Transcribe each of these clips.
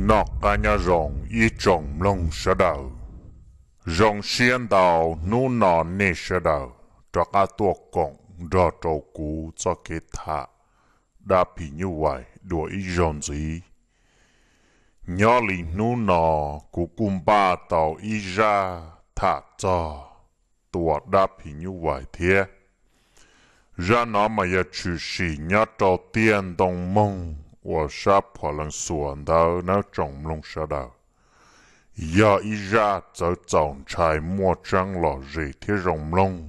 Noj qab nyob zoo ib tsoom mloog sawv daws. Zoo siab ntau hnub no nej sawv daws rov qab tuaj koom nrog rau kuv txoj kev tham dab phim nyuj vais dua ib zaug ntxiv. Nyob li hnub no kuv kuj npaj tau ib zaj tham txog tua dab phim nyuj vais thiab. Zaj no mas yog tshwm sim nyob rau tiaj ntoo moog uas sab Phuam Leej Xuas ntawd nawb tsoom mloog sawv daws. Yog ib zaj txawv txaus ntshai muaj tseeb lom zem thiab zoo mloog.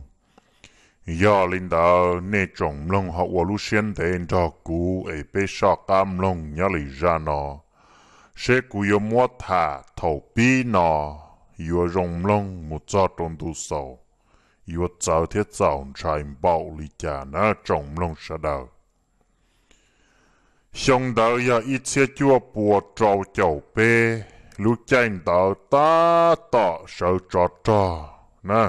Yog li ntawd nej tsoom mloog ho ua lub siab ntev nrog kuv es peb soj qab mloog nyob li zaj no, seb kuv yuav muab tham thaum pib no yuav zoo mloog mus txog rau ntu xaus, yuav txawv thiab txaus ntshai npaum li cas na tsoom mloog sawv daws. Xyoo ntawd yog ib txhiab cuaj pua rau caum peb, lub caij ntawd tab tom sawv tsov rog na,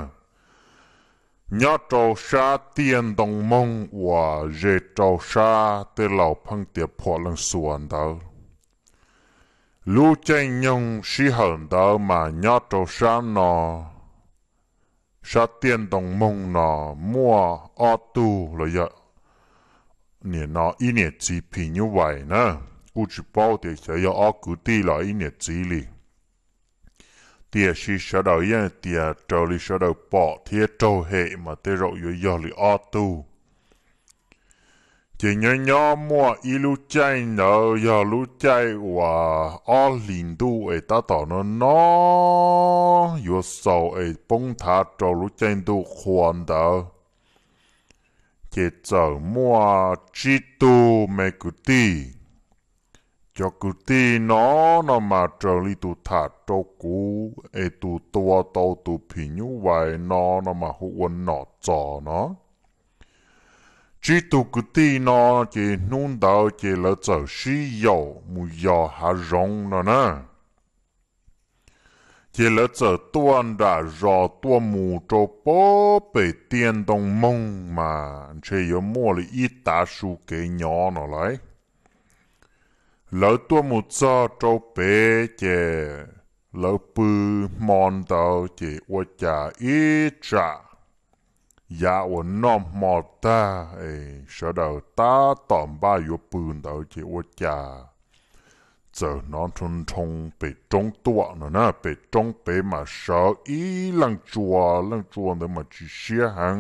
nyob rau sab tiaj ntoo moog uas ze rau sab tej laus pheej tias Phuam Leej Xuas ntawd. Lub caij nyoog sij hawm ntawd mas nyob rau sab no, sab tiaj ntoo moog no muaj ob tug los yog nim no ib niam txiv phim nyuj vais na, kuj tsis paub tias xyov yog ob kwv tij los ib niam txiv li. Tiam sis sawv daws yeej tias raws li sawv daws pom thiab raug hem mas tej zaum yuav yog li ob tug. Ces nyob nyob muaj ib lub caij ntawd yog lub caij uas ob hlis ntuj es tab tom no no yuav xaus es poob nthav rau lub caij ntuj qhua ntawd, ces txawm muaj tsib tug me kwv tij. Cov kwv tij no no mas raws li tus tham rau kuv es tus tua tau tus phim nyuj vais no no mas hu ua Nom Txos no. Tsib tug kwv tij no ces hnub ntawd ces lawv txawm sib yaum mus yos hav zoov no na. Ces lawv txawm tuaj nram zos tuaj mus rau pem tiaj ntoo moog mas ntshe yuav muaj li ib tav su kev nyob no lauj. Lawv tuaj mus txog rau pem ces lawv pw hmo ntawd ces ua cas ib tsam yav uas noj hmo tag es sawv daws tab tom npaj yuav pw ntawd ces ua cas txawm hnov nroo nroo pem roob tuaj no na, pem roob pem mas sawv ib leej tsua, leej tsua ntawd mas tsis siab heev,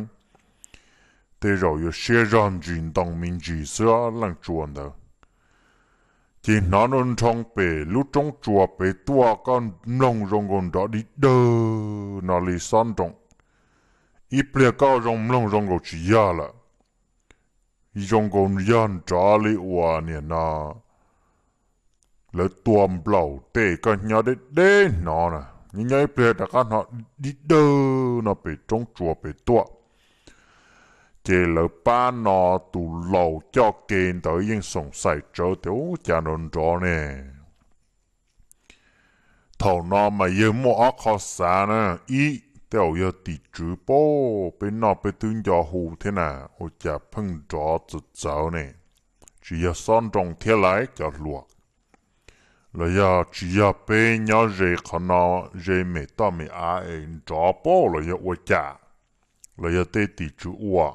tej zaum yuav siab zog ntsis ntoo me ntsis xwb leej tsua ntawd. Ces hnov nroo nroo pem lub roob tsua pem tuaj, koj mloog zoo nkaus nrov dig dawg no li xob nroo. Ib pliag koj zoo mloog zoo nkaus tsis yog lawm, zoo nkaus yog nrov li uas nim no lawv tua nplaum tej koj nyob deb deb hnov na, nyob nyob ib pliag rov qab hnov dig dawg no pem roob tsua pem tuaj. Ces lawv pab no tus laus coj ke ntawd yeej xoom xaim tsawv tias ub cas nrov nrov ne. Thaum no mas yawg muaj ob qho xav na, ib tej zaum yog tim tswv pab peb noj peb twb nco hu thiab na, ua cas pheej nrov txawv txawv ne, tsis yog xob nroo thiab lauj cov hluas, los yog tsis yog peb nyob ze qhov no, ze me toj me av es nrov pab los yog ua cas, los yog tej tim tswv ua.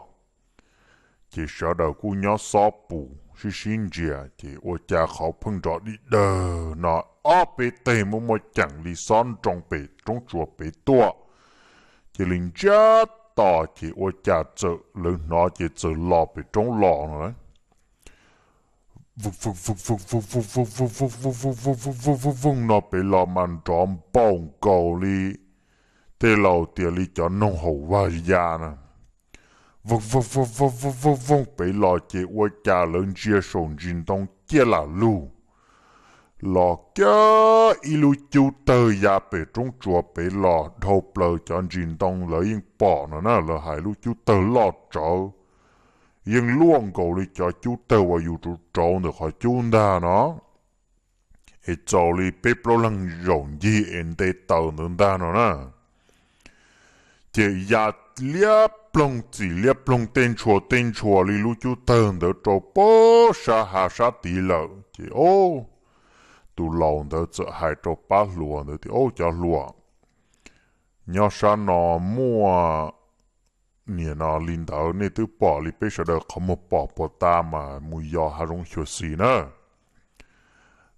Ces sawv daws kuj nyob xob pus sib sib ntsia ces ua cas qhov pheej nrov dig dawg no ob peb teg muaj muaj ceem li xob nroo pem roob tsua pem tuaj. Ces li ntsiab to ces ua cas txawm lawv hnov ces txawm los pem roob los no lauj. Vooj no pem los mas nrov npaum nkaus li tej laus tias li cov noog haum vaj ya na. Vooj vooj vooj vooj vooj vooj pem los ces ua cas lawv ntsia saum ntsis ntoo ciaj lam lug los kiag ib lub cub tawg ya pem roob tsua pem los dhau plaws cov ntsis ntoo lawv yeej pom no na, lawv hais lub cub tawg loj tsawv, yeej luaj nkaus li cov cub tawg uas yus rauv rauv ntawm qhov cub ntag no, es txaus li peb plaub leeg zaum ncig es nte taws ntawd ntag no na. Ces ya liab ploog txim liab ploog tej ntshua tej ntshua li lub cub tawg ntawd rau pab sab hav sab tid lawm ces o, tus laus ntawd txawm hais rau pab hluas ntawd tias, Au, cov hluas, nyob sab no muaj niam no li ntawd, nej twb pom li peb sawv daws qhov muag pom puas tas mas mus yos hav zoov xyuam xim na.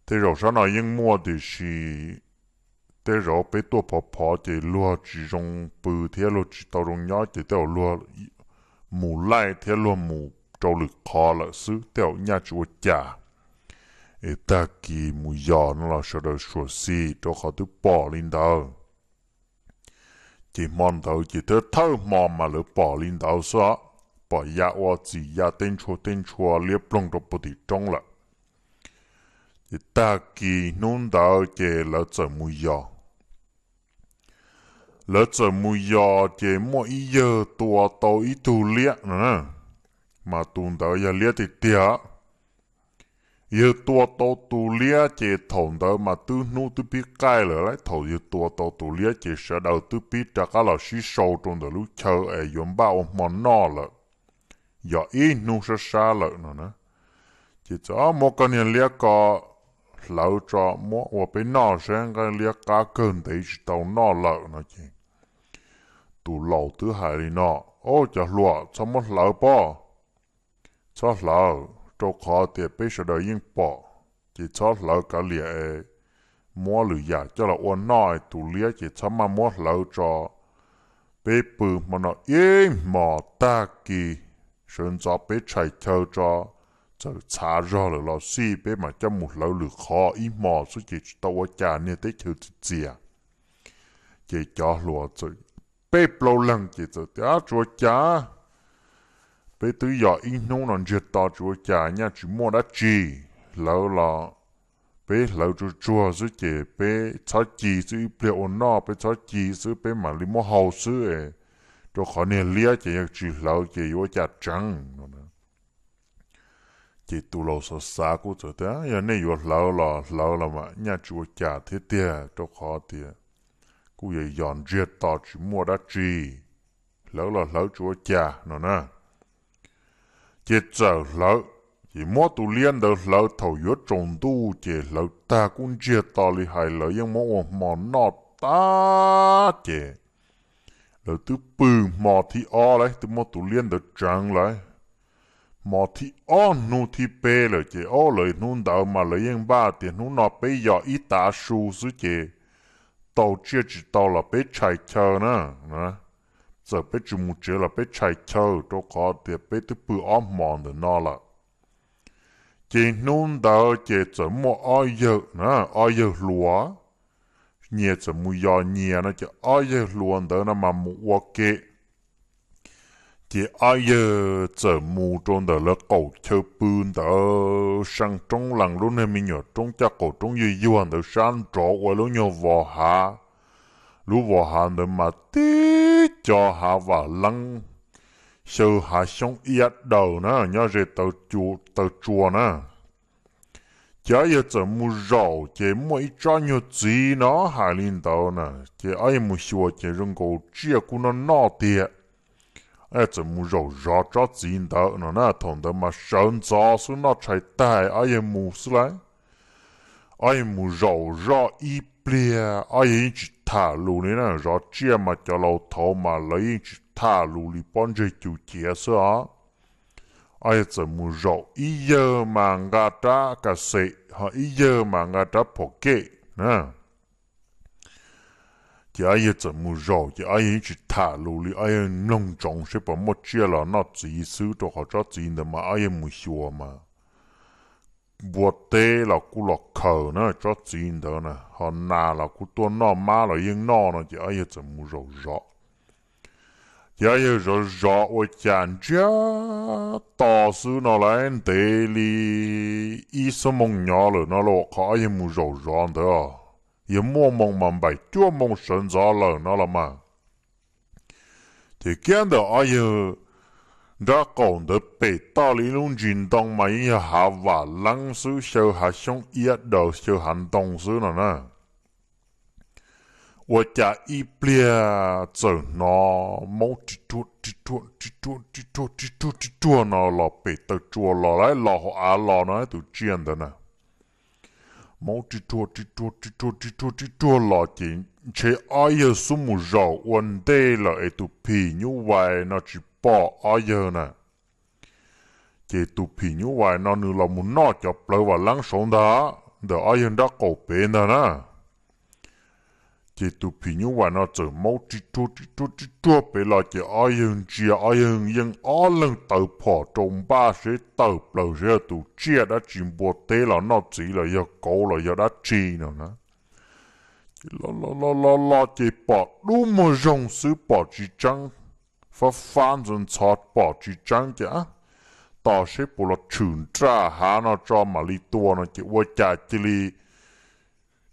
Tej zaum sab no yeej muaj tiam sis tej zaum peb tuaj phov phov ces luag tsis zoo pw thiab luag tsis tau zoo nyob ces tej zaum luag mus laij thiab luag mus rau lwm qhov lawm xwb, tej zaum nyaj tsis ua cas. Es tag kis mus yos no los sawv daws xyuam xim rau qhov twb pom li ntawd. Ces hmo ntawd ces thawj thawj hmo mas lawv pom li ntawd xwb, pom ya ua txim ya teb ntshua teb ntshua liab ploog rau puag tim roob lawm. Ces tag kis hnub ntawd ces lawv txawm mus yos. Lawv txawm mus yos ces muaj ib yawg tua tau ib tug liab no na, mas tus ntawd yog liab tiag tiag. Yawg tua tau tus liab ces thaum ntawd mas twb hnub twb pib qaij lawm lauj. Thaum yawg tua tau tus liab ces sawv daws twb pib rov qab los sib sau rau ntawm lub chaw es yuav npaj ua hmo noj lawm. Yog ib hnub sab sab lawm no na, ces txawm muab koj niag liab ko hlawv tso muab ua peb noj saib, nqaij liab qab kawg ntev tsis tau noj lawm no ces tus laus twb hais li no, Au, cov hluas, txhob muab hlawv pob, txhob hlawv, rau qhov tias peb sawv daws yeej pom, ces txhob hlawv kav liam es muab lwm yam coj los ua noj, tus liab ces txhob maj muab hlawv tso. Peb pw hmo no ib hmos tag kis sawv ntxov peb tshais chaw tso, txawm txhav zog lawm los xij peb mam coj mus hlawv lwm qhov, ib hmos xwb ces tsis tau ua cas, niag teb chaws txias txias. Ces cov hluas txawm peb plaub leeg ces txawm tias, Tsis ua cas, peb twb yos ib hnub no ntsiag to tsis ua cas, nyaj tsis muaj dab tsi. Hlawv los peb hlawv tsuag tsuag xwb ces peb txhob ci xwb, ib pliag ua noj peb txhob ci xwb peb mam li muab hau xwb, rau qhov niag liab ces yog tsis hlawv ces yuav ua cas tseev no. Ces tus laus xav xav kuj txawm tias, Yog nej yuav hlawv los hlawv los mas nyaj tsis ua cas thiab tiag, rau qhov tias kuj yog yos ntsiag to tsis muaj dab tsi, hlawv los hlawv tsis ua cas no na. Ces txawm hlawv, ces muab tus liab ntawd hlawv thaum yuav tsaus ntuj ces hlawv tag kuj ntsiag to li hais lawv yeej muab ua hmo noj tag ces lawv twb pw hmo thib ob lawm, twb muab tus liab ntawd tseev lawm. Hmo thib ob hnub thib peb lawm ces ob lawv hnub ntawd mas lawv yeej npaj tias hnub no peb yos ib tav su xwb ces tau tsiaj tsis tau los peb tshais chaw na, txawm peb tsis mus tsev los peb tshais chaw rau qhov tias peb twb pw ob hmo ntawm no lawm. Ces hnub ntawd ces txawm muaj ob yawg na, ob yawg hluas, nyias txawm mus yos nyias no ces ob yawg hluas ntawd no mas mus ua ke. Ces ob yawg txawm mus rau ntawm lawv qaum chaw pw ntawd, seej roob lees lub niag me nyuam roob caj qaum roob yuag yuag ntawd sab nrov ua lub nyuag vos hav. Lub vos hav ntawd mas tib co hav vam leeb, xyaw hav xyoob iab daws na nyob ze taw tsua na. Ces ob yawg txawm mus zaum ces muaj ib tsob nyuag txiv no hais li ntawd na, ces ob yawg mus xyuas ces zoo nkaus tsiaj kuj noj noj tiag. Ob yawg txawm mus zaum zov tsob txiv ntawd no na, thaum ntawd mas sawv ntxov xwb noj tshais tag ob yawg mus xwb lauj. Ob yawg mus zaum zoj ib pliag ob yawg yeej tsis tham lus li na, zov tsiaj mas cov laus thaud mas lawv yeej tsis tham lus li, pob ntseg cus ciav xwb os. Ob yawg txawm mus zaum, ib yawg mas nqa rab kas xes ho ib yawg mas nqa rab phom kej na. Ces ob yawg txawm mus zaum ces ob yawg yeej tsis tham lus li, ob yawg mloog ntsoov seb puas muaj tsiaj los noj txiv xwb, rau qhov tsob txiv ntawd mas ob yawg mus xyuas mas npua teb los kuj los khaws na tsob txiv ntawd na, ho nas los kuj tuaj noj, mab los yeej noj no, ces ob yawg txawm mus zaum zov. Ces ob yawg zov zov ua cas ntsiag to xwb no lawm, ntev li ib xuab moos nyob lawm no los qhov ob yawg mus zaum zov ntawd, yog muaj moos mas npaum cuaj moos sawv ntxov lawm no los mas. Ces kiag ntawm ob yawg nrab qaum ntawd pem toj li ib lub ntsis ntoo mas yeej yog hav vam leeb xwb, xyaw hav xyoob iab daws, xyaw hav ntoo xwb no na. Ua cas ib pliag txawm hnov maub ri ruag ri ruag ri ruag ri ruag ri ruag ri ruag no los pem taw tsua los lawm, los hauv av los no tus tsiaj ntawd na. maub ri ruag ri ruag ri ruag ri ruag ri ruag los ces ntshe ob yawg xub mus zaum ua ntej lawm es tus phim nyuj vais no tsis pom ob yawg na. Ces tus phim nyuj vais no nws los mus noj cov plawv vam leeb saud ntag, ntawm ob yawg nrab qaum pem ntag na. Ces tus phim nyuj vais no txawm maub ri ruag ri ruag ri ruag pem los ces ob yawg ntsia, ob yawg yeej ob leeg taws phom rau npaj seb tawm plaws seb yog tus tsiaj dab tsi npua teb los noj txiv los yog kauv los yog dab tsi no na. Ces los los los los ces pom dub muag zoo xwb, pom tsis tseeb, fab fab ntxhov ntxhov pom tsis tseeb ces tos seb puas los tshwm nraj hav no tso mam li tua no ces ua cas cia li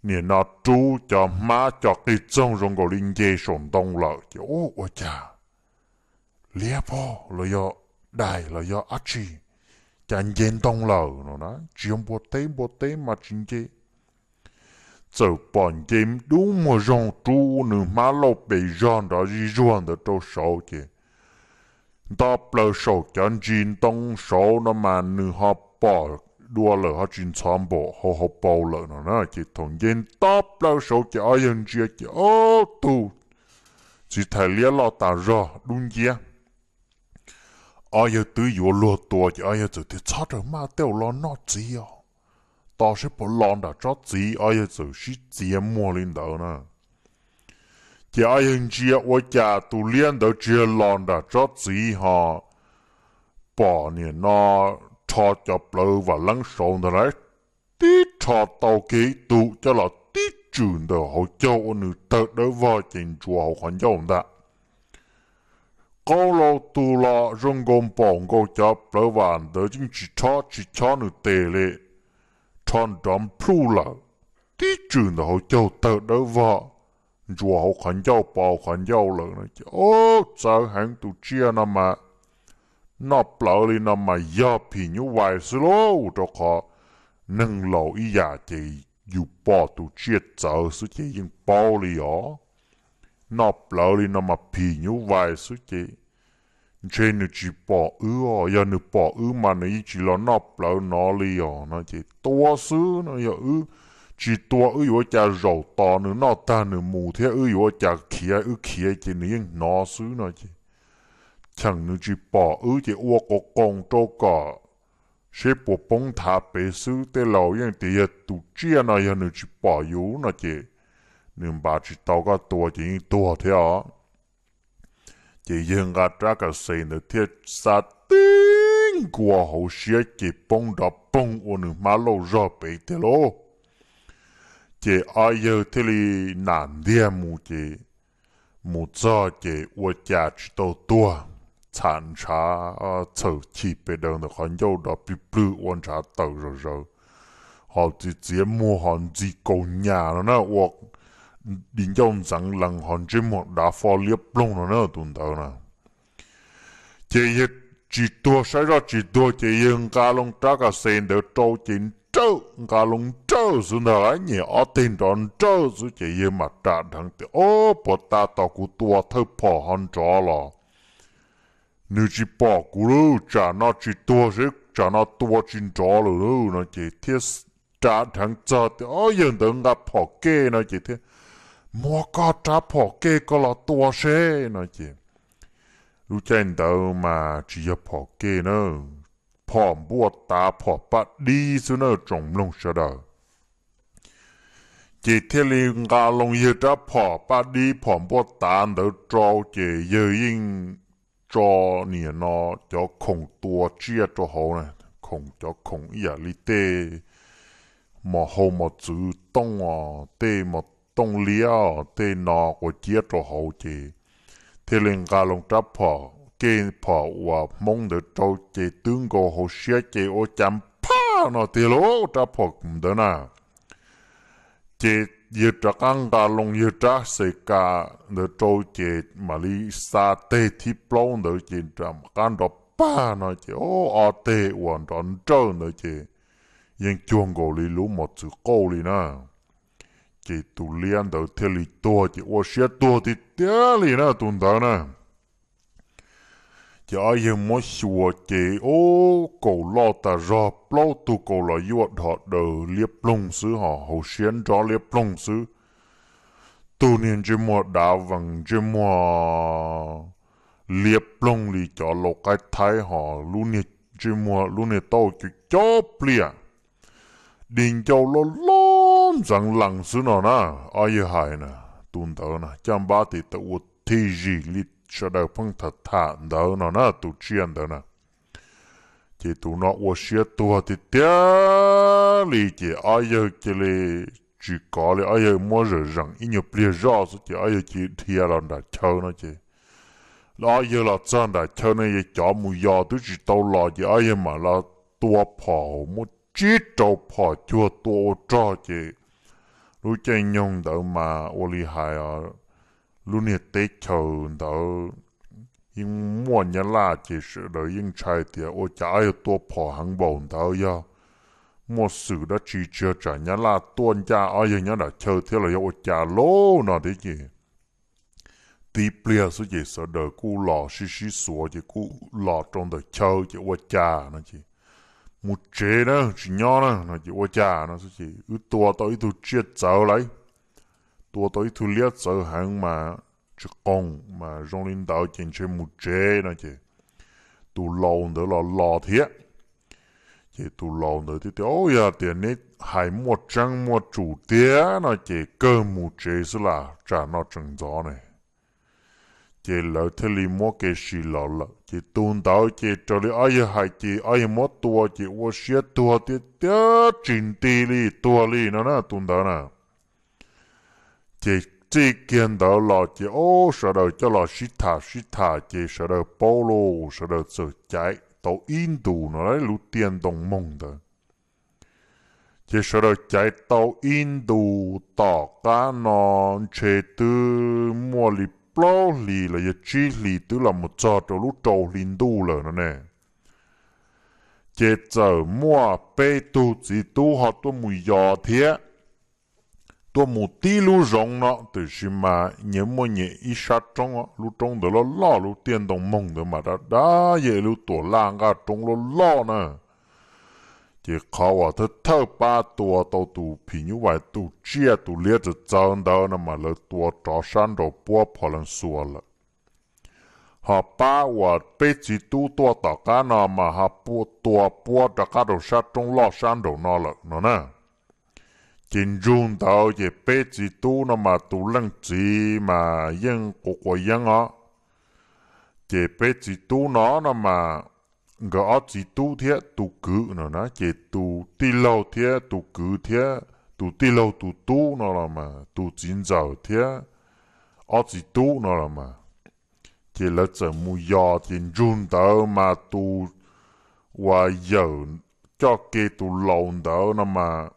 nim no rub cov hmab cov qig txoog zoo nkaus li nce saum ntoo lawm ces ua cas liab pog los yog dais los yog dab tsi, cas nce ntoo lawm no na, tsis yog npua teb, npua teb mas tsis nce. Txawm pom nce dub muag zoo rub nws hmab lauj pes zog nrov zig zuag ntawd rau saud ces nto plaws saum cov ntsis ntoo saud no mas nws ho pom dua lawm ho tsis ntxhov npaum hauv hauv paus lawm no na. Ces thaum nce nto plaws saud ces ob yawg ntsia ces ob tug txiv thais liab loj tas zog dub nciab. Ob yawg twb yuav luag tua ces ob yawg txawm tias txhob raws maj tej zaum los noj txiv os, tos seb puas los nram tsob txiv, ob yawg txawm sib txiav muag li ntawd na. Ces ob yawg ntsia ua cas tus liab ntawd tsis yog los nram tsob txiv ho pom nim no rho cov plawv vam leeb saud ntawd lawm, tib rho tau kiag ib tug coj los tib tswm ntawm hauv caug ua nws tawg dawb vog ces ntsuas hauv qhov ncauj ntag. Qaub lauj tus los zoo nkaus npaum nkaus cov plawv vam ntawd yeej tsis rho tsis chob nws tes li, rho nrov nplhuj lawm, tib tswm ntawm hauv caug tawg dawb vog, ntsuas hauv qhov ncauj pov hauv qhov ncauj lawm no ces ob txawv heev tus tsiaj no mas noj plawv li no mas yog phim nyuj vais xwb lauj, rau qhov neeg laus ib yam ces yus pom tus tsiaj txawv xwb ces yeej paub li os. Noj plawv li no mas phim nyuj vais xwb ces ntshe nws tsis pom wb os, yog nws pom wb mas nws yeej tsis los noj plawv no li os no ces tua xwb no, yog wb tsis tua wb yuav ua cas zaum tos nws noj tag nws mus thiab wb yuav ua cas khiav, wb khiav ces nws yeej hnov xwb no ces cheem nws tsis pom wb ces ua qas qoos rau kom seb puas poob nthav pem xwb, tej laus yeej tias yog tus tsiaj no yog nws tsis pom yus no ces nws npav tsis tau koj tua ces yeej tuag thiab os. Ces yawg nqa rab kas xes ntawd thiaj xa tib nkaus hauv siab ces poob nrov poog ua nws hmab lauj zog pem tiag lauj. Ces ob yawg thiaj li nam ntiag mus ces mus txog ces ua cas tsis tau tuag, txham ntshav txhawm chim pes daws ntawm qhov ncauj dov plig plwg ua ntshav tawm zom zaws, ho txiav txiav muag ho ntxi kaus nyas no na, ua di ncauj ntxeev lees ho ntsej muag dav fo liab ploog no na tus ntawd na. Ces yawg tsis tuag, saib zoj tsis tuag ces yawg nqa loo rab kas xes ntawd rau ces nrawj, nqa loo nrawj xwb ntag, nyem ob teg nrov nrawj xwb ces yawg mam ras dheev tias, Ob, puas tas tos kuv tua thawj phom ho nrov los? Nws tsis pom kuv lauj, tsam no tsis tuag seb tsam no tua tsis nrov lawm lauj no ces thiaj ras dheev txog tias, Ob, yawg ntawd nqa phom kej no ces thiaj, Muab koj rab phom kej koj los tua seb no ces lub caij ntawd mas tsis yog phom kej na, phom npuaj tav phom paj dib xwb na tsoom mloog sawv daws. Ces thiaj li nqa loo yawg rab phom paj dib phom npuaj tav ntawd rau ces yawg yeej tso niam no cov khoom tua tsiaj rau hauv na, khoom, cov khoom ib yam li tej mos hau mos txwv tooj os, tej mos tooj liab os, tej no quav ciab rau hauv ces thiaj li nqa loo rab phom kej phom uas Hmoob ntawd rau ces twb nkaus hauv siab ces ua cas phaj no tiag lauj rab phom ntawd na. Ces yawg rov qab nqa loo yawg rab xes kas ntawd rau ces mam li xa teg thib plaub ntawd ces rov qab nrov pag no ces ob teg uas nrov nrawj ntawd ces yeej cuag nkaus li lub mos txwv qauj li na. Ces tus liab ntawd thiaj li tuag ces ua siab tuag tiag tiag li na tus ntawd na. Ces ob yawg muab xyuas ces ub, kaus loj tas zog, plaub tug kaus los yuaj dhos daws liab ploog xwb, ho hauv siab nrob liab ploog xwb. Tug niag ntsej muag dav vees, ntsej muag liab ploog li cov lau qaib thaib, ho lub niag ntsej muag, lub niag taub hau cob pliaj, di ncauj loj loj ntxeev lees xwb no na. Ob yawg hais na, tus ntawd na caj npab tes taw ua thij zim li sawv daws pheej tham tham ntawd no na, tus tsiaj ntawd na. Ces tus no ua siab tuag tiag tiag li, ces ob yawg cia li tsis kov li, ob yawg muab zawm zeem ib nyuag pliag zoj xwb ces ob yawg cia li dhia los nram chaw no ces ob yawg los txog nram chaw no es cov mus yos twb tsis tau los ces ob yawg mam los tua phom, muab tsib rau phom cuag tua ua rog ces lub caij nyoog ntawd mas ua li hais lub niag teb chaws ntawd yeej muaj nyab laj ces sawv daws yeej ntshai tias ua cas ob yawg tua phom heev npaum ntawd, yog muaj xwm dab tsi tsis yog tsam nyab laj tuaj ncaj ob yawg nyob nram chaw thiab los yog ua cas lauj no thiab ces tib pliag xwb ces sawv daws kuj los sib sib xuav ces kuj los rau ntawm chaw ces ua cas no ces mus tsev na, tsis nyob na no ces ua cas no xwb ces wb tua tau ib tug tsiaj txawv lauj, tua tau ib tug liab txawv heev mas tsis qoos mas zoo li ntawd ces ntshe mus tsev no ces tus laus ntawd los los thiab. Ces tus laus ntawd thiaj tias, Au, yog tias neb hais muaj tseeb muaj tsum tiag no ces kawg mus tsev xwb las, tsam no tseem ntxov ne. Ces lawv thiaj li muab kev sim los lawm ces tus ntawd ces raws li ob yawg hais ces ob yawg muab tua ces ua siab tuag tiag tiag tsis nti li, tuag li no na tus ntawd na. Ces txij kiag ntawd los ces ob sawv daws coj los sib tham sib tham ces sawv daws paub lauj, sawv daws txawm caiv tau ib ntus no lub tiaj ntoo moog ntawd. Ces sawv daws caiv tau ib ntus tom qab no ntshe twb muaj li plaub hlis los yog tsib hlis twb los mus txog rau lub rau hli ntuj lawm no ne. Ces txawm muaj peb tug txiv tub ho tuaj mus yos thiab, tuaj mus tib lub zoov no, tiam sis mas nyias muaj nyias ib sab roob, lub roob ntawd loj loj, lub tiaj ntoo moog ntawd mas dab dab yog ib lub tuam laj nqaj roob loj loj na. Ces qhov uas thawj thawj pab tua tau tus phim nyuj vais, tus tsiaj, tus liab txawv txawv ntawd no mas lawv tua rov sab nraud puab Phos Lees Xuas lawm. Ho pab uas peb txiv tub tuaj tom qab no mas ho tua puab rov qab rau sab roob loj sab nraum no lawm no na. Ces ntsug ntawd ces peb txiv tub no mas tus leej txiv mas yeej quav quav yeeb os. Ces peb txiv tub no no mas nkawd ob txiv tub thiab tus kwv no na, ces tus tij laug thiab tus kwv thiab tus tij laug tus tub no los mas tus txiv ntxawm thiab ob txiv tub no los mas. Ces lawv txawm mus yos ces ntsug ntawd mas tus uas yawm coj kev tus laus ntawd no mas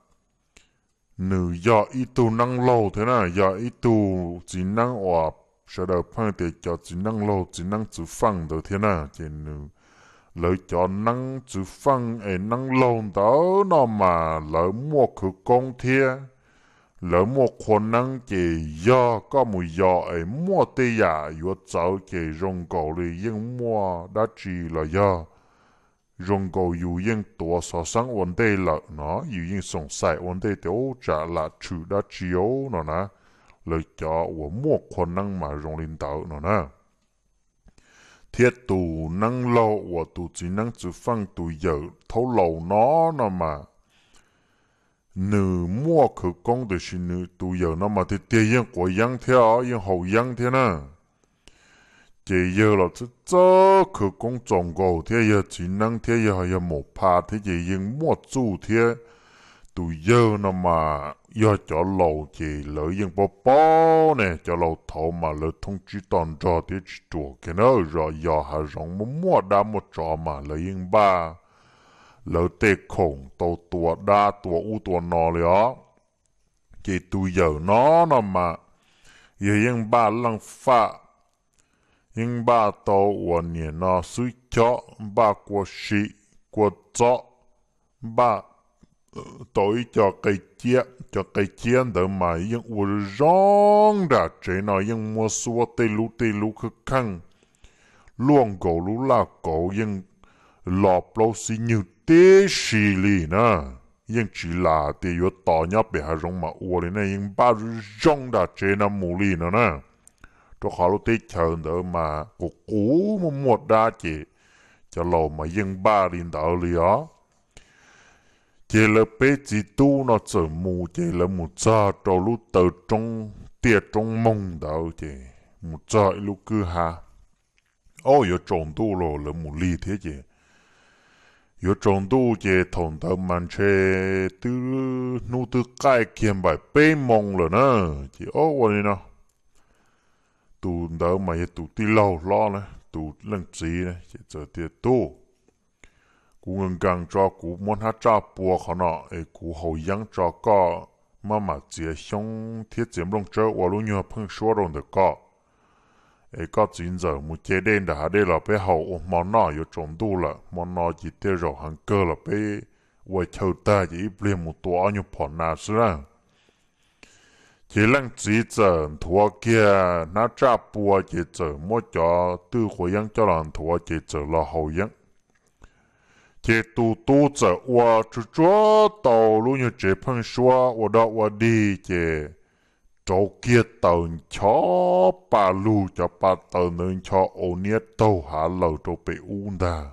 nws yog ib tug neeb laug thiab na, yog ib tug txiv neeb uas sawv daws pheej tias cov txiv neeb laug txiv neeb txwv feej ntawd thiab na. Ces nws, lawv cov neeb txwv feej es neeb laug ntawd no mas lawv muaj khawv koob thiab lawv muaj qhua neeb, ces yog koj mus yos es muaj tej yam yuav txawv ces zoo nkaus li yeej muaj dab tsi los yog zoo nkaus yus yeej tuav xov xeeb ua ntej lawm no, yus yeej xoom xais ua ntej tias ub tsam lam tshwm dab tsi no na. Lawv cov uas muaj qhua neeb mas zoo li ntawd no na. Thiab tus neeb laug uas tus txiv neeb txwv feej tus yawm thaub laus no no mas nws muaj khawv koob tiam sis nws tus yawm no mas tiag tiag yeej quav yeeb thiab os, yeej haus yeeb thiab na. Ces yawg los txawj khawv koob txaus nkaus thiab yog txiv neeb thiab yog, yog maum pha thiab ces yeej muaj txuj thiab. Tus yawg no mas yog cov laus ces lawv yeej paub paub ne, cov laus thaud mas lawv thoob tsib toj nrog thiab tsis ruam kiag na, yos hav zoov muaj muaj dab muaj tsov mas lawv yeej npaj lawv tej khoom tau tua dab tua ub tua no li os. Ces tus yawm no no mas yog yeej npaj leej faj, yeej npaj tau uas niam no xwb chob, npaj kua si, kua txob, npaj tau ib co qe ciab, cov qe ciab ntawd mas yeej ua zoo nram tsev no yeej muab xuab tej lub tej lub khawb kheej luaj nkaus lub laj kauv yeej lo plaub xib nywg tib si li na. Yeej tsis lam tias yuav tos nyob pem hav zoov mas ua li ne, yeej npaj zoo nram tsev no mus li no na. Rau qhov lub teb chaws ntawd mas qus qus muaj muaj dab ces cov laus mas yeej npaj li ntawd li os. Ces lawv peb txiv tub no txawm mus ces lawv mus txog rau lub taw roob tiaj roob moog ntawd ces mus txog ib lub kwj ha. Ob, yuav tsaus ntuj los lawv mus lig thiab ces yuav tsaus ntuj ces thaum ntawd mas ntshe twb hnub twb qaij kiag npaim peb moo lawm na. Ces ob, ua li no, tus ntawd mas yog tus tij laug hlob na, tus leej txiv na ces txawm tias, Tub, kuv nkees nkees tso, kuv muab hnab tsaj pua qhov no es kuv haus yeeb tso, koj maj mam txiav xyoob thiab txiav nplooj tsawb ua lub nyuag pheej suab rau ntawm koj, es koj txiv ntxawm mus ce dej nram hav dej los peb haus ua hmo noj, yuav tsaus ntuj lawm, hmo no ces tej zaum heev kawg los peb ua chaw tag ces ib pliag mus tua ob nyuag phom nas xwb na. Ces leej txiv txawm nthuav kiag hnab tsaj pua ces txawm muab cov twj quav yeeb coj los nthuav ces txawm los haus yeeb. Ces tus tub txawm ua tsuag tsuag tau lub nyuag tsev pheej suab ua dog ua dig ces rauv kiag taws ncho pa lug, cov pa taws ntawd ncho au niab taug hav laws rau pem ub ntag.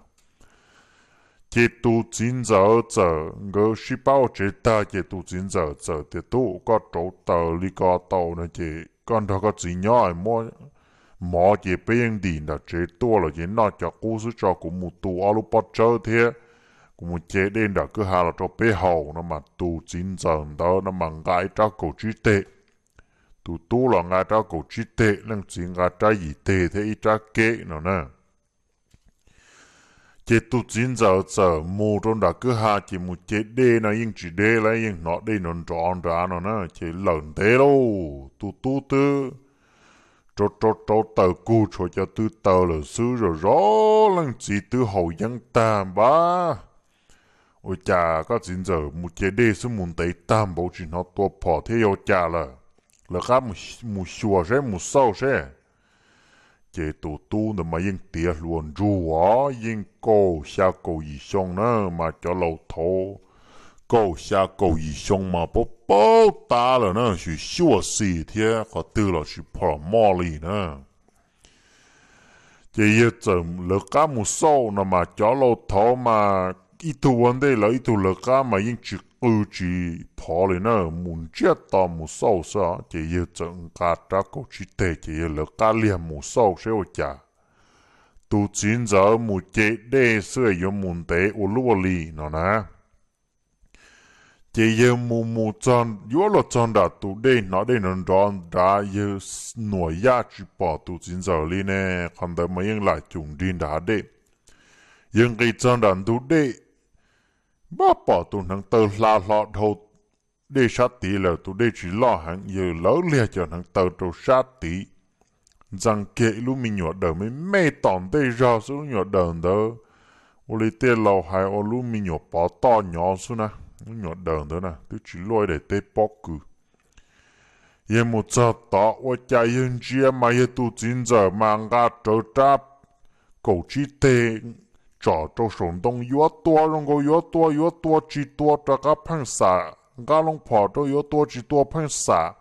Ces tus txiv ntxawm txawm, nkawd sib pab ua tsev tag ces tus txiv ntxawm txawm tias, Tub, koj rauv taws li ko tau no ces koj nrog koj txiv nyob, muab mov ces peb yeej ntim nram tsev tuaj los ces noj cov qub xwb, tso kuv mus tu ob lub pob tsawb thiab kuv mus ce dej nram kwj ha los rau peb haus no mas tus txiv ntxawm ntawd no mas nqa ib rab kaum tsib teg, tus tub los nqa rab kaum tsib teg, leej txiv nqa rab yim teg thiab ib rab keb no na. Ces tus txiv ntxawm txawm mus rau nram kwj ha ces mus ce dej no yeej tsis deb lawm, yeej hnov dej nrov nrov nrad no na ces lawm ntev lauj. Tus tub twb rauv rauv rauv taws kug tshuav cov tw taws lawm xwb, zom zaws leej txiv twb haus yeeb tag npab. Ua cas koj txiv ntxawm mus ce dej xwb mus ntev tag npaum tsis hnov tua phom thiab, yog ua cas lawm? Lawv qab mus xyuas seb, mus xauj seb. Ces tus tub ntawd mas yeej tiav hluas ntsug os, yeej kaum xya kaum yim xyoo na, mas cov laus thaud kaum xya kaum yim xyoo mas paub paub tab lawm na, xyuam xyuam xim thiab qhov twg los tsis phom moj li na. Ces yawg txawm lawv qab mus xauj no mas cov laus thaud mas ib tug ua ntej lawv ib tug lawv qab mas yeej tsis qw tsis phov li na, mus ntsiag to mus xauj xwb. Ces yawg txawm nqa rab kaum tsib teg ces yawg lawv qab liag mus xauj seb ua cas. Tus txiv ntxawm mus ce dej xwb yuav mus ntev ua luaj li no na. Ces yawg mus mus txog, yuav luag txog nram tus dej, hnov dej nrov nrov nrad, yawg nuam yaj tsis pom tus txiv ntxawm li ne. Qhov ntawd mas yeej lam cum nrig nram hav dej. Yawg nqis txog nram ntug dej, npab pom tus hneev taw hla hlo dhau dej sab tid lawm, tus dej tsis loj heev, yawg lawv liag cov hneev taw rau sab tid, ntxees kiag ib lub me nyuam daws me me tom ntej zog xwb. Lub nyuam daws ntawd ua li tej laus hais ua lub me nyuam pov toj nyov xwb na. Lub nyuam daws ntawd na twb tsis luaj ib daim teb pob kws. Yawg mus txog tod ua cas yawg ntsia mas yawg tus txiv ntxawm mas nqa rawv rab kaum tsib teg tsom rau saum ntoo, yuav tua zoo nkaus yuav tua, yuav tua tsis tua rov qab pheej xam, nqa loo phom rau yuav tua tsis tua pheej xam.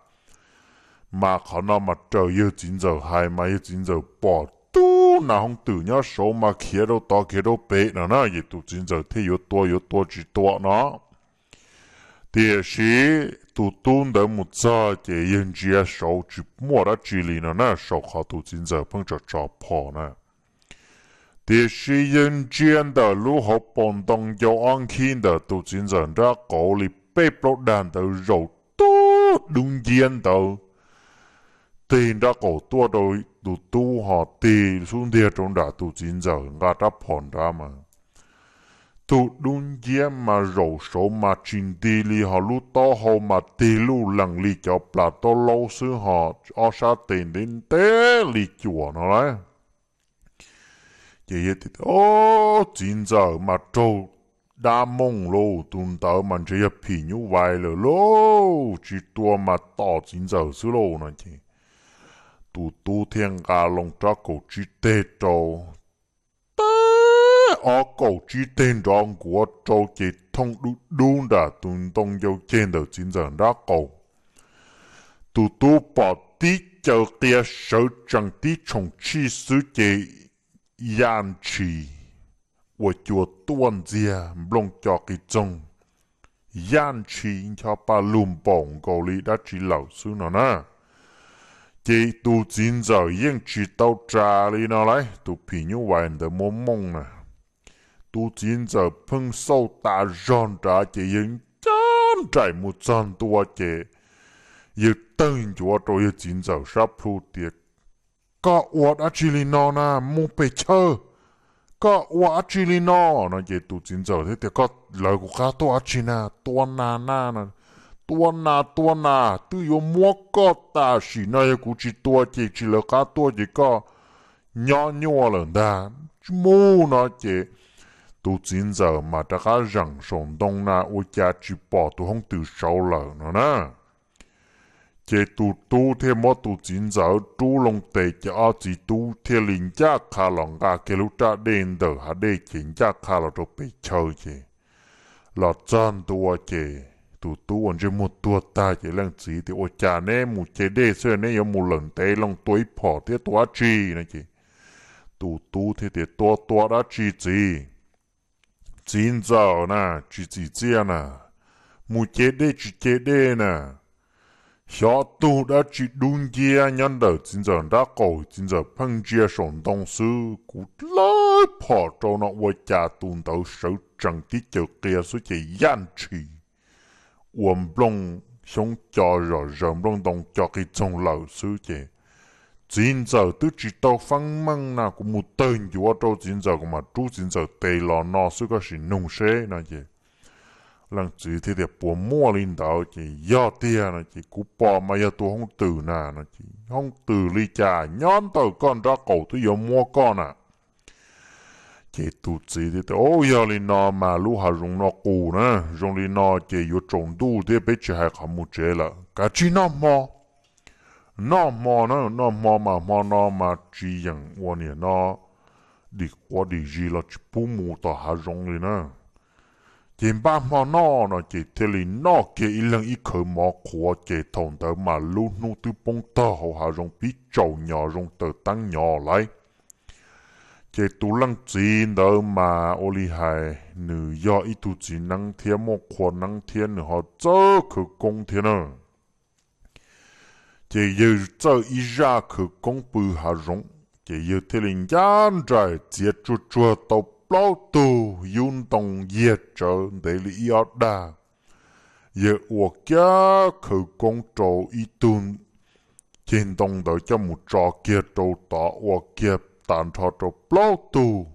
Mas qhov no mas raws yawg txiv ntxawm hais mas yawg txiv ntxawm pom tub nas hoov twm nyob saud mas khiav rau tod khiav rau pem no na, ces tus txiv ntxawm thiaj yuav tua yuav tua tsis tua no. Tiam sis tus tub ntawd mus txog ces yawg ntsia saud tsis muaj dab tsi li no na, saum qhov tus txiv ntxawm pheej tso tso phom na. Tiam sis yawg ntsia ntawm lub hauv paus ntoo ncau ob nkhib ntawm tus txiv ntxawm nrab qaum li peb plaub dag ntawd zaum tub dub nciab ntawd tig nrab qaum tuaj rau tus tub ho tig xub ntiag rau nram tus txiv ntxawm nqa rab phom nrad mas. Tus dub nciab mas zaum saud mas tsis nti li, ho lub taub hau mas tig luj lees li cov plas taub laub xwb, ho ob sab tes ntev ntev li cuam no lauj. Ces yawg tias, Ob, txiv ntxawm mas raug dab mooj lauj, tus ntawd mas ntshe yog phim nyuj vais lawm lauj, tsis tua mas tom txiv ntxawm xwb lauj no ces tus tub thiaj nqa loo rab kaum tsib teg rau ob kaum tsib teg nrov nkuav rau ces thooj dub dub nram tus ntoo ncau ceg ntawm txiv ntxawm nrab qaum. Tus tub pom tib caws qia sawv tsees tib tshoom tshij xwb ces yaj ntshis ua cua tuaj ntxiag nplooj co qis txoog, yaj ntshis ncho pa lug npaum nkaus li dab tsi lawm xwb no na. Ces tus txiv ntxawm yeej tsis tau ras li no lauj, tus phim nyuj vais ntawd muab mooj na. Tus txiv ntxawm pheej xauj tas zog nrad ces yawg ncaj nraim mus txog ntua ces yawg tawg ncuav rau yawg txiv ntxawm sab plhu tias, Koj ua dab tsi li no na, mus pem chaw, koj ua dab tsi li no? No ces tus txiv ntxawm thiaj tias, Koj lawv kuv qab tuaj dab tsi na? Tua nas na. Tua nas, tua nas, twb yuav muab koj tam sim no, yog kuv tsis tua ces tsis lawv qab tuaj ces koj nyob nyuaj lawm ntag. Tsis mus no ces tus txiv ntxawm mas rov qab zeem saum ntoo na ua cas tsis pom tus hoob twm saud lawm no na. Ces tus tub thiaj muab tus txiv ntxawm rub loo tes ces ob txiv tub thiaj li ncaj qha los nqa kiag lub raj dej ntawm hav dej ces ncaj qha los rau pem chaw ces los txog ntua ces tus tub ua ntsej muag tuag tag ces leej txiv tias, Ua cas neb mus ce dej xwb neb yuav mus lawm ntev loo tua ib phom thiab tua dab tsi? No ces tus tub thiaj tias, Tua tua dab tsi txiv? Txiv ntxawm na, tsis txim txiaj na, mus ce dej tsis ce dej na, xyov tug dab tsi dub nciab nyob ntawm txiv ntxawm nrab qaum, txiv ntxawm pheej ntsia saum ntoo xwb, kuv lawb phom rau no ua cas tus ntawd sawv tsees tib caws qia xwb ces yaj ntshis ua nplooj xyoob co zom zaws nplooj ntoo co qis txoog lawm xwb ces txiv ntxawm twb tsis tau feeb meej na, kuv mus tawg ncuav rau txiv ntxawm kuv mam rub txiv ntxawm tes los no xwb, koj sim nug seb no ces leej txiv thiaj tias, Puas muaj li ntawd? Ces yog tiag no ces kuv pom mas yog tus hoob twm na no ces, Hoob twm li cas nyob ntawm koj nrab qaum twb yuav muab koj na. Ces tus txiv thiaj tias, Yog li no mas lub hav zoov no qus na, zoo li no ces yuav tsaus ntuj thiab peb tsis hais qhov mus tsev lawm, kav tsij noj hmo. Noj hmo na, noj hmo mas hmo no mas tsis yeem ua niam no dim quav dim zis los tsis pub mus tom hav zoov li na. Ces npaj hmo noj no ces thiaj li noj kiag ib leeg ib khawv mov qhuav ces thaum ntawd mas lub hnub twb poob tog hauv hav zoov pib tsaus nyos zoo taws teeb nyos lauj. Ces tus leej txiv ntawd mas ua li hais nws yog ib tug txiv neeb thiab muaj qhua neeb thiab nws ho txawj khawv koob thiab na. Ces yawg txawj ib zaj khawv koob pw hav zoov ces yawg thiaj li ncaj nraim txiav tsuag tsuag tau plaub tug yub ntoo yiag tsawv ntev li ib ob dag. Yawg ua kiag khawv koob rau ib tug ceg ntoo ntawd coj mus tso kiag rau tod, ua kiag tas nrho rau plaub tug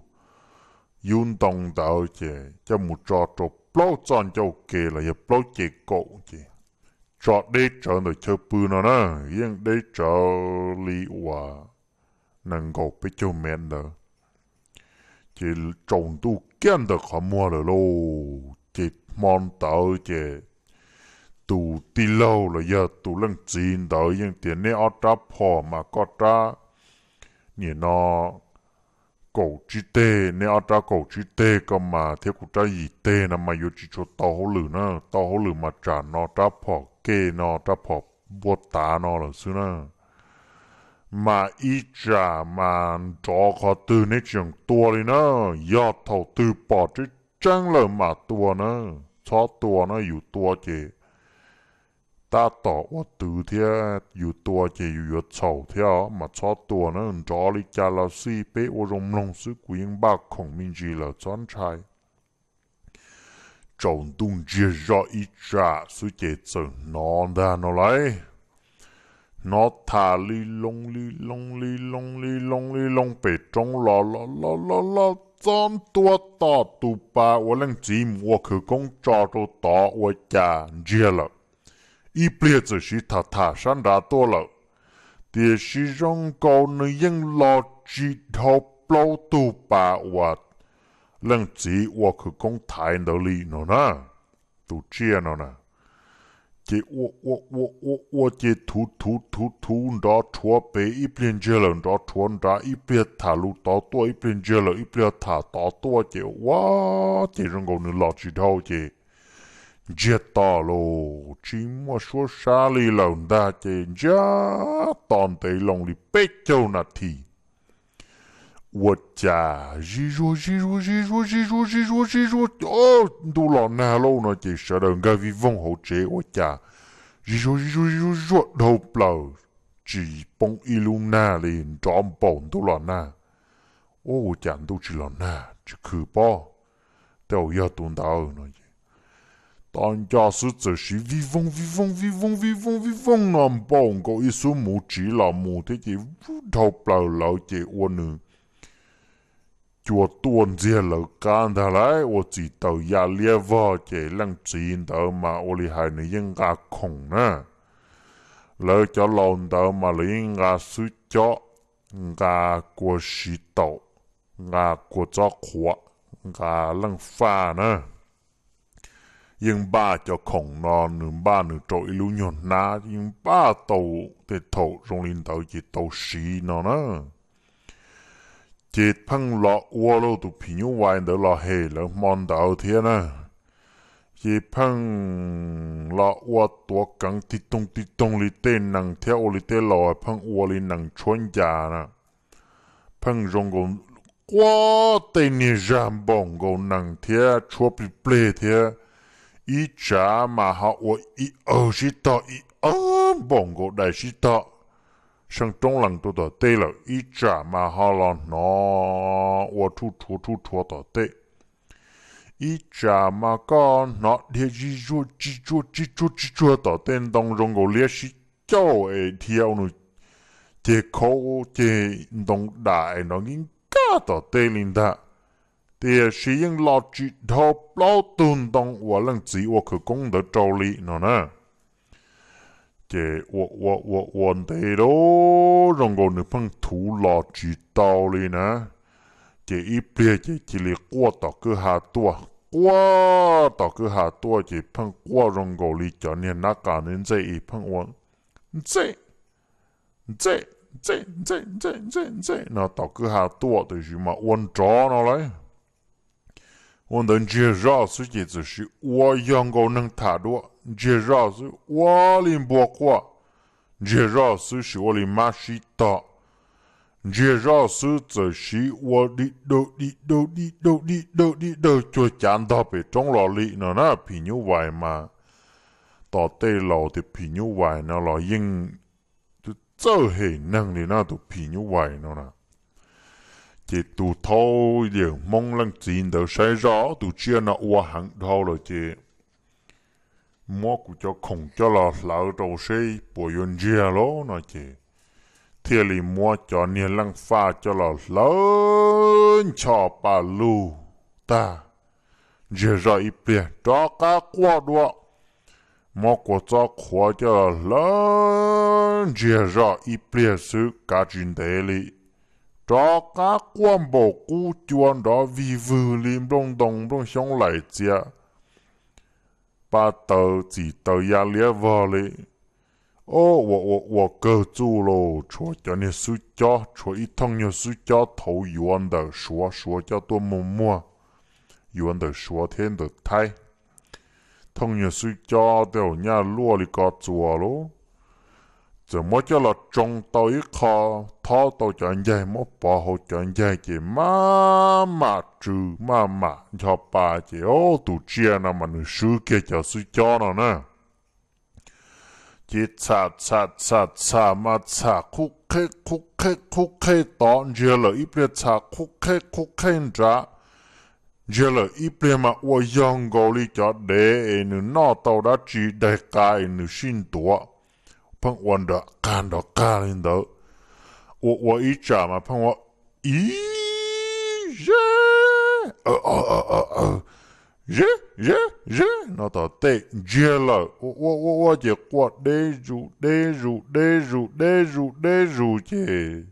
yub ntoo ntawd ces coj mus tso rau plaub txoj ncauj ke los yog plaub ce kaum ces tso deb tsawv ntawm chaw pw no na, yeej deb tsawv li uas nees nkaum peb caug mev ntawd. Ces tsaus ntuj kiag ntawm qhov muag lawm lauj. Ces hmo ntawd ces tus tij laug los yog tus leej txiv ntawd yeej tias, Neb ob rab phom mas koj rab niam no kaum tsib teg, neb ob rab kaum tsib teg ko mas thiab kuv rab yim teg no mas yuav tsis tshua tau hauj lwm na, tau hauj lwm mas tsam no rab phom ke no, rab phom npua tav no lawm xwb na. Mas ib tsam mas nrov qhov twg neb tsis yeem tua li na, yog thaum twg pom tseeb tseeb lawm mam tua na, txhob tua na, yus tua ces tab tom ua twv thiab, yus tua ces yus yuav txhaum thiab os, mas txhob tua na, nrov li cas los xij peb ua zoo mloog xwb, kuv yeej npaj khoom me ntsis lawm txhob ntshai. Tsaus ntuj ntsiag zoj ib tsam xwb ces txawm hnov ntag no lauj. Hnov tham li loo li loo li loo li loo li loo pem roob los los los los los txog ntua tom tus pas uas leej txiv mus ua khawv koob tso rau tod ua cas ntsiag lawm. Ib pliag txawm siv tham tham sab nrad tuaj lawm, tiam sis zoo nkaus nws yeej los tsis dhau plaub tug pas uas leej txiv ua khawv koob thaiv ntawd li no na. Tus tsiaj no na, Ces ua ua ua ua ua ces thuv thuv thuv thuv nrov rhuav pem ib pliag ntsiag lawm nrov rhuav nrad ib pliag tham lus tod tuaj ib pliag ntsiag lawm ib pliag tham tod tuaj ces ua ces zoo nkaus nws los tsis dhau ces ntsiag to los tsis muaj suab sab li lawm ntag ces ntsiag to ntev loo li peb caug nas this. Ua cas zig zuag zig zuag zig zuag zig zuag zig zuag zig zuag, ntuj los nag lauj no ces sawv daws nkag vij voog hauv tsev ua cas zig zuag zig zuag zig zuag zuag dhau plaws, tsis poob ib lub nag li nrov npaum ntuj los nag. Ua ua cas ntuj tsis los nag tsis khw pob, tej zaum yog tus ntawd no. Tom nco xwb txawm siv vij voog vij voog vij voog vij voog vij voog no npaum nkaus ib xub muv tsiv los mus thiab ces dhau plaws lawv ces ua nws cua tuaj ntxiag lawv qab ntag lauj, ua txim taws ya liab vog ces leej txiv ntawd mas ua li hais nws yeej nqa khoom na. Lawv cov laus ntawd mas lawv yeej nqa xwb cob, nqa kua siv taum, nqa kua txob qhuav, nqa leej faj na. Yeej npaj cov khoom no nws npaj nws rau ib lub nyuag hnab yeej npaj tau, tej thaum zoo li ntawd ces tau siv no na. Ces pheej los ua lauj, tus phim nyuj vais ntawd los hem lawv hmo ntawd thiab na. Ces pheej los ua tuav keev tig toog tig toog li tej nees thiab ua li tej laus pheej ua li nees tshuab ncas na. Pheej zoo nkaus quaj tej niag zag npaum nkaus nees thiab tshuab plig pleg thiab. Ib tsav mas ho ua ib awg sib tog ib awg npaum nkaus dais sib tog. Seej roob lees rau tom tej lawm ib tsam mas ho los hnov ua rhuj rhuav rhuj rhuav tom tej. Ib tsam mas koj hnov dhia zig zuag tsis tsuag tsis tsuag tsis tsuag tom tej ntoo zoo nkaus liab sib cauj es dhia ua nws ceg khaub ceg ntoo dam es nrov nkij nkaj tom tej li ntag. Tiam sis yeej los tsis dhau plaub tug ntoo uas leej txiv ua khawv koob ntawd rau li no na. Ces ua ua ua ua ntev lawm zoo nkaus nws pheej thuv los tsis tau li na. Ces ib pliag ces cia li quaj tom kwj ha tuaj, quaj tom kwj ha tuaj ces pheej quaj zoo nkaus li cov niag nab qa ntxej ntxej es pheej ua ntxej ntxej ntxej ntxej ntxej ntxej ntxej no tom kwj ha tuaj tiam sis mas ua nrov no lauj. Ua ntawd ntsiag zoj xwb ces txawm sis ua yog nkaus neeg tham dua, ntsiag zoj xwb ua li npua quaj, ntsiag zoj xwb sis ua li mab sib tog, ntsiag zoj xwb txawm sis ua di dawg di dawg di dawg di dawg di dawg cuag cav ntog pem roob los li no na. Phim nyuj vais mas tom tej laus tias phim nyuj vais no los yeej txawj hem neeg li na, tus phim nyuj vais no na. Ces tus thaub yawm Hmoob leej txiv ntawd saib zoj tus tsiaj no ua heev dhau lawm ces muab kuv cov khoom coj los hlawv rau seb puas yuav ntsiag lauj no ces thiaj li muab cov niag leej faj coj los hlawv ncho pa lug tag, ntsiag zoj ib pliag rov qab quaj dua, muab kua txob qhuav coj los hlawv ntsiag zoj ib pliag xwb kav tsis ntev li, rov qab quaj npaum qub cua nrov vig vwg li nplooj ntoo nplooj xyoob laim txias, pa taws txim taws ya liab vog li. Ua ua ua kawg txuj lauj, tshuav cov niag xwb cob, tshuav ib thooj nyuag xwb cob thaud yuav ntawm Suav, Suav coj tuaj muag muag, yuav ntawm Suav thiab ntawm Thaib. Thooj nyuag xwb cob tej zaum nyaj luaj li ko txuas lauj. Txawm muab coj los tsoo tau ib qho, thob tau cov ncaig muab pov hauv cov ncaig ces maj mam tsw maj mam ncho pa ces tus tsiaj no mas nws swb kiag cov xwb cob no na. Ces txham txham txham txham mas txham qhub qheb qhub qheb qhub qheb tod, ntsiag lawm ib pliag txham qhub qheb qhub qheb nrad, ntsiag lawm ib pliag mas ua yog nkaus li cov dev es nws noj tau dab tsi daig qa es nws sij ntuav, pheej ua nrov qag nrov qag li ntawd. Ua ua ib tsam mas pheej ua ib ze ze ze ze no tom tej ntsiag lawm. Ua ua ua ua ces quaj deb zus deb zus deb zus deb zus deb zus ces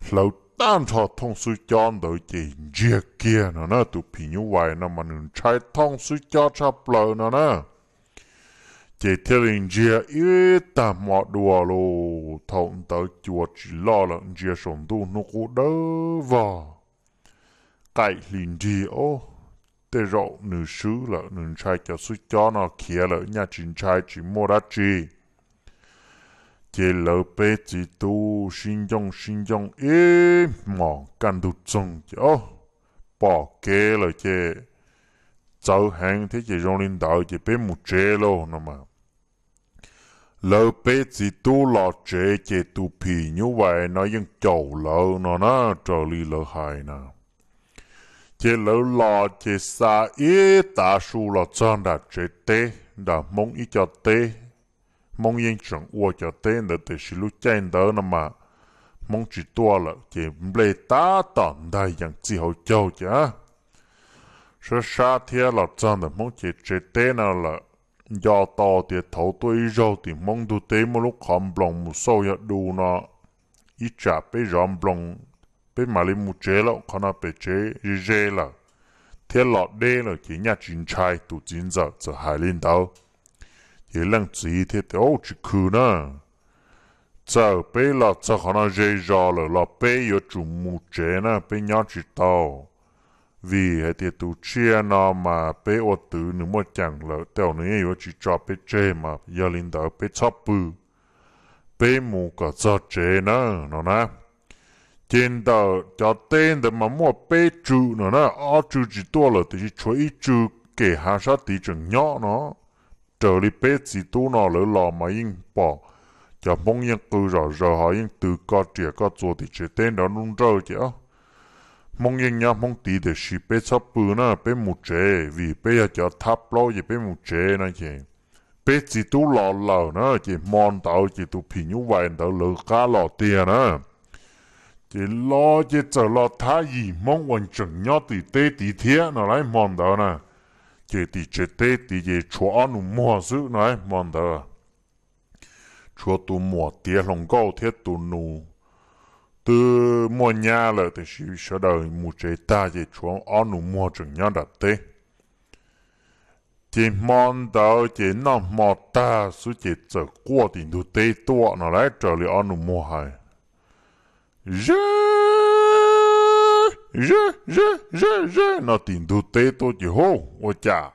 hlawv tag nrho thooj xwb cob ntawd ces ntsiag kiag no na. Tus phim nyuj vais no mas nws ntshai thooj xwb cob tshaj plaws no na. Ces thiaj li ntsiag ib tag hmo dua lauj. Thaum ntawd cua tsis loj lawm, ntsia saum ntuj hnub qub dawb vog, qaim hli nrig. Ob, tej zaum nws swb lawm, nws ntshai cov xub cob no khiav lawm, nyaj tsis ntshai tsis muaj dab tsi. Ces lawv peb txiv tub sib ncooj sib ncooj ib hmos kaj ntug txoog ces ob, pom kev lawm ces txawv heev thiab ces zoo li ntawd ces peb mus tsev lauj no mas. Lawv peb txiv tub los tsev ces tus phim nyuj vais no yeej caum lawv no na, raws li lawv hais na. Ces lawv los ces xa ib tav su los txog nram tsev teb, nram Hmoob ib co teb. Hmoob yeej tseem ua cov teb ntawd tiam sis lub caij ntawd no mas Hmoob tsis tuaj lawm ces nplej tab tom ntag yees txij hauv caug ces sab sab thiab los txog ntawm Hmoob ces tsev teb no lawm. Nco tau tias thaum tuaj ib zaug tim Hmoob ntug teb muaj lub qhov nploos mus xauj yog du no, ib tsam peb zov nploos peb mam li mus tsev lauj, qhov no pem tsev ze ze lawm thiab los deb lawm ces nyaj tsis ntshai. Tus txiv ntxawm txawm hais li ntawd ces leej txiv thiaj tias, Ub, tsis khwv na, txawm peb los txog qhov no ze zos lawm los peb yuav tsum mus tsev na, peb nyob tsis tau. Vim hais tias tus tsiaj no mas peb ua twv nws muaj ceem lawm tej zaum nws yeej yuav tsis tso peb tseg mas yog li ntawd peb txhob pw, peb mus kom txog tsev na no na. Ces ntawm cov teb ntawd mas muaj peb tswm no na, ob tswm tsis tuaj lawm tiam sis tshuav ib tswm kem hav sab tid tseem nyob no. Raws li peb txiv tub no lawv los mas yeej pom cov Hmoob yeej qw zom zaws ho yeej tw koj riam koj txuas tim tsev teb nrov nruj nrawj ces Hmoob yeej nyob Hmoob tid tiam sis peb txhob pw na, peb mus tsev vim peb yog cov thab plaub ces peb mus tsev no ces peb txiv tub los lawm na ces hmo ntawd ces tus phim nyuj vais ntawd lawv qab los tiag na. Ces los ces txawm los thab yim Hmoob uas tseem nyob tim teb tid thiab no lauj hmo ntawd na. Ces tim tsev teb tid ces tshuav ob nus muag xwb no lauj hmo ntawd. Tshuav tus muam tiav hluas nkauj thiab tus nus twb muaj nyab lawm tiam sis sawv daws mus tsev tag ces tshuav ob nus muag tseem nyob nram teb. Ces hmo ntawd ces noj hmo tag xwb ces txawm quaj tim ntug teb tuaj no lauj, raws li ob nus muag hais. Ze, ze, ze, ze, ze no tim ntug teb tuaj ces hu ua cas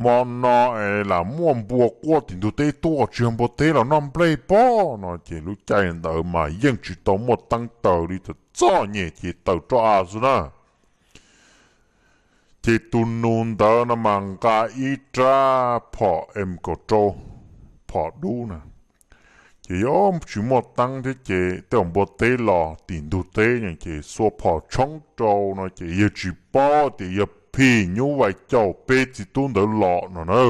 hmo no es lam muaj npua quaj tim ntug teb tuaj, tsis yog npua teb los noj nplej pob no ces lub caij ntawd mas yeej tsis tau muaj teeb taws li, txom txom nyem ces taws roj av xwb na. Ces tus nus ntawd no mas nqa ib rab phom M kaum rau, phom dub na. Ces yog tsis muaj teeb thiab ces tej zaum npua teb los tim ntug teb ces xuas phom tshoob rau no ces yawg tsis paub tias yog phim nyuj vais caum peb txiv tub ntawd los no na.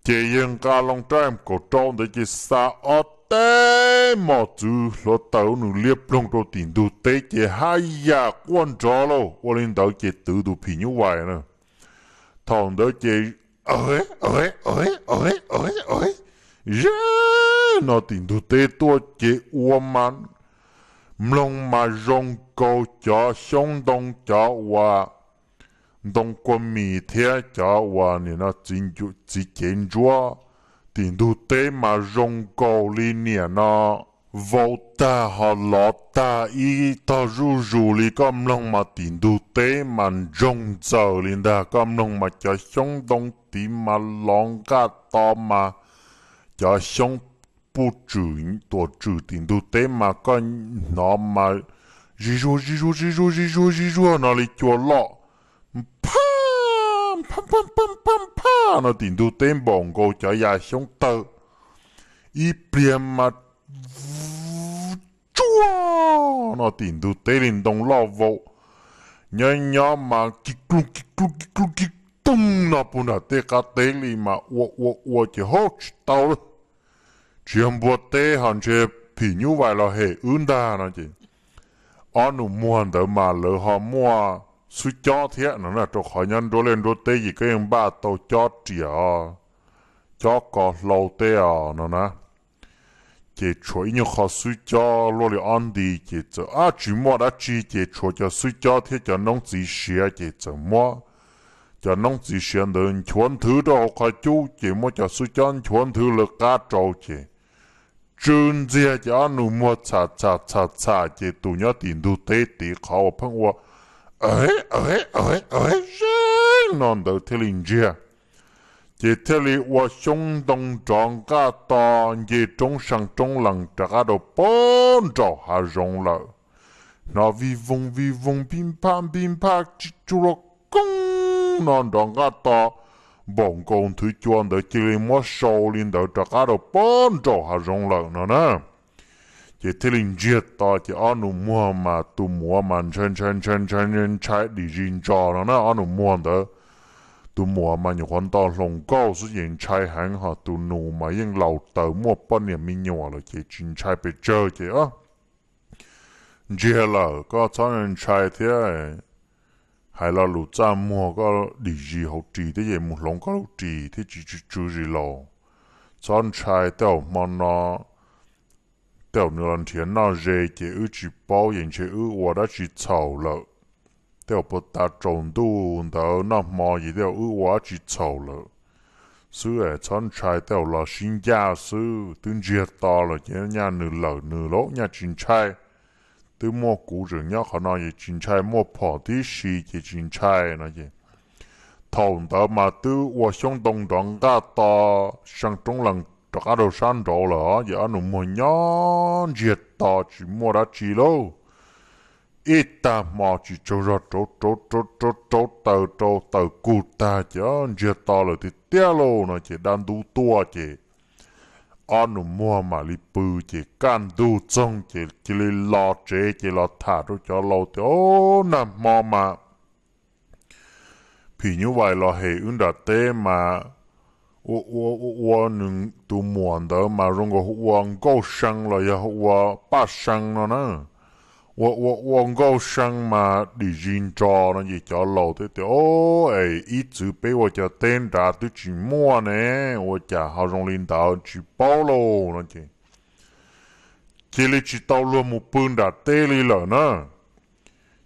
Ces yawg nqa loo rab M kaum rau ntawd ces xa ob teg mos txwv hluav taws nws liab ploog rau tim ntug teb ces haj yam quaj nrov lauj. Ua li ntawd ces twv tus phim nyuj vais na. Thaum ntawd ces ze no tim ntug teb tuaj ces ua mas mloog mas zoo nkaus cov xyoob ntoo, cov uas ntoo kua mis thiab cov uas nim no txiv cev ntsuab tim ntug teb mas zoo nkaus li niam no vau tag ho lov tag ib tog zuj zus li. Koj mloog mas tim ntug teb mas ntsoog ntxaws li ntag. Koj mloog mas cov xyoob ntoo tid mas lov nqaj to mas cov xyoob puj tswm tuam tswm tim ntug teb mas koj hnov mas zig zuag zig zuag zig zuag zig zuag zig zuag no li cua loj, phaj phaj phaj phaj no tim ntug teb npaum nkaus cov yas xyoob tawg. Ib pliag mas tsuag no tim ntug teb li ntoo loj vau, nyob nyob mas kis kluj kis kluj kis kluj kis toog no puag nram tej qab teb li mas ua ua ua ces haub tsis tau lawm. Tsis yog npua teb ho ntshe phim nyuj vais los hem wb ntag no ces ob nus muag ntawd mas lawv ho muaj xub cob thiab no na, rau qhov nyob nruab liaj nruab teb ces koj yeej npaj tau cob riam, cob ko hlau tej os no na. Ces tshuav ib nyuag qho xub cob luaj li ob nti ces txawm ab tsis muaj dab tsi ces tshuav cov xub cob thiab cov noob txiv siav ces txawm muab cov noob txiv siav ntawd nchuav nthwv rau hauv qhov cub ces muab cov xwb cob nchuav nthwv lawv qab rau ces tsw ntxiag ces ob nus muag txham txham txham txham ces tus nyob tim ntug teb tid qhov uas pheej ua zeej no ntawd thiaj li ntsiag. Ces thiaj li ua xyoob ntoo nrov nqaj to nce roob seev roob lees rov qab rau pem nraum hav zoov lawm. Hnov vij voog vij voog npij nphaj npij nphaj tsis tsuj loj koob no nrov nqaj to npaum nkaus nthwv cua ntawd cia li muab sau li ntawd rov qab rau pem nraum hav zoov lawm no na. Ces thiaj li ntsiag to ces ob nus muag mas tus muam mas ntshai ntshai ntshai ntshai ntshai dim zis ntso no na. Ob nus muag ntawd tus muam mas nyuam qhuav nto hluas nkauj xwb ces ntshai heev, ho tus nus mas yeej laus taws muaj poj niam me nyuam lawm ces tsis ntshai pes tsawg ces ntsiag lawm, koj txhob ntshai thiab. Hais lo lus txaj muag koj dim zis hauv ris thiab ces mus hloov koj lub ris thiab tsis tsw tsw zis laus. Txhob ntshai, tej zaum hmo no tej zaum nws los nrhiav noj ze ces wb tsis paub ces ntshe wb ua dab tsi txhaum lawm. Tej zaum puag ta tsaus ntuj ntawd noj hmo ces tej zaum wb ua dab tsi txhaum lawm xwb, txhob ntshai, tej zaum los sib ncaj xwb, twb ntsiag to lawm ces nyaj nws lawm nws lauj, nyaj tsis ntshai. Twb muaj kuv tseem nyob qhov no ces tsis ntshai, muaj phom tib si ces tsis ntshai no ces thaum ntawd mas twb ua xyoob ntoo nrov nqaj to seev roob lees rov qab rau sab nraud lawm os, ces ob nus muag nyob ntsiag to tsis muaj dab tsi lauj. Ib tag hmo tsis tsaug zog rauv rauv rauv rauv rauv taws rau taws kug tag ces ntsiag to lawm tiag tiag lauj no ces dab ntub tuaj ces ob nus muag mam li pw ces kaj ntug txoog ces cia li los tsev ces los tham rau cov laus tias, Au, nag hmo mas phim nyuj vais los hem wb nram teb mas ua ua ua ua nws tus muam ntawd mas zoo nkaus hu ua nkauj see los yog hu ua paj see no na. Ua ua ua nkauj see mas dim zis ntso no ces cov laus thiaj tias, Au, es ib txwv peb ua cov teb nrad twb tsis muaj ne, ua cas ho zoo li ntawd tsis paub lauj no ces cia li tsis tau luag mus pw nram teb li lawm na.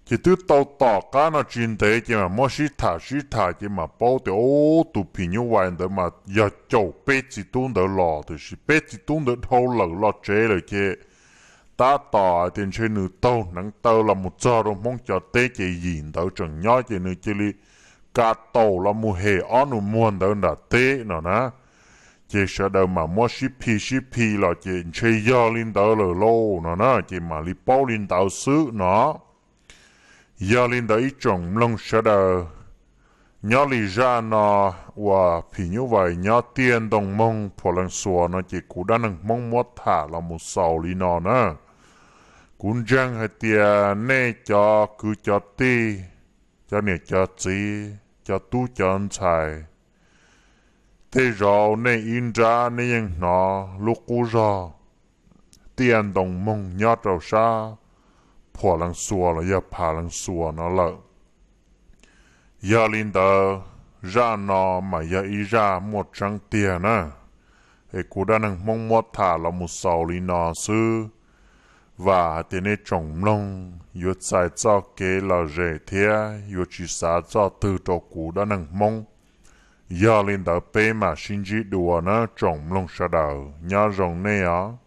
Ces twb tau tom qab no tsis ntev ces mam muab sib tham sib tham ces mam paub tias, Au, tus phim nyuj vais ntawd mas yog caum peb txiv tub ntawd los, tiam sis peb txiv tub ntawd dhau lawm los tsev lawm ces tab tom hais tias ntshe nws taug hneev taw los mus txog rau Hmoob cov teb ces yim ntawd tseem nyob ces nws cia li ka taum los mus hem ob nus muag ntawd nram teb no na. Ces sawv daws mam muab sib phi sib phi los ces ntshe yog li ntawd lawm lauj no na, ces mam li paub li ntawd xwb no. Yog li ntawd ib tsoom mloog sawv daws, nyob li zaj no uas phim nyuj vais nyob tiaj ntoo moog phuam leej xuas no ces kuv dab neeg Hmoob muab tham los mus xaus li no na. Kuv ntseeg hais tias nej cov kwv cov tij, cov niam cov txiv, cov tub cov ntxhais, tej zaum nej ib nrab nej yeej hnov lub qub zog tiaj ntoo moog nyob rau sab phuam leej xuas los yog phav leej xuas no lawm. Yog li ntawd, zaj no mas yog ib zaj muaj tseeb tiag na, es kuv dab neeg Hmoob muab tham los mus xaus li no xwb. Vam hais tias nej tsoom mloog yuav txais txoj kev lom zem thiab yuav tsis xav txoj twg rau kuv dab neeg Hmoob. Yog li ntawd peb mam sib ntsib dua na tsoom mloog sawv daws, nyob zoo nej os.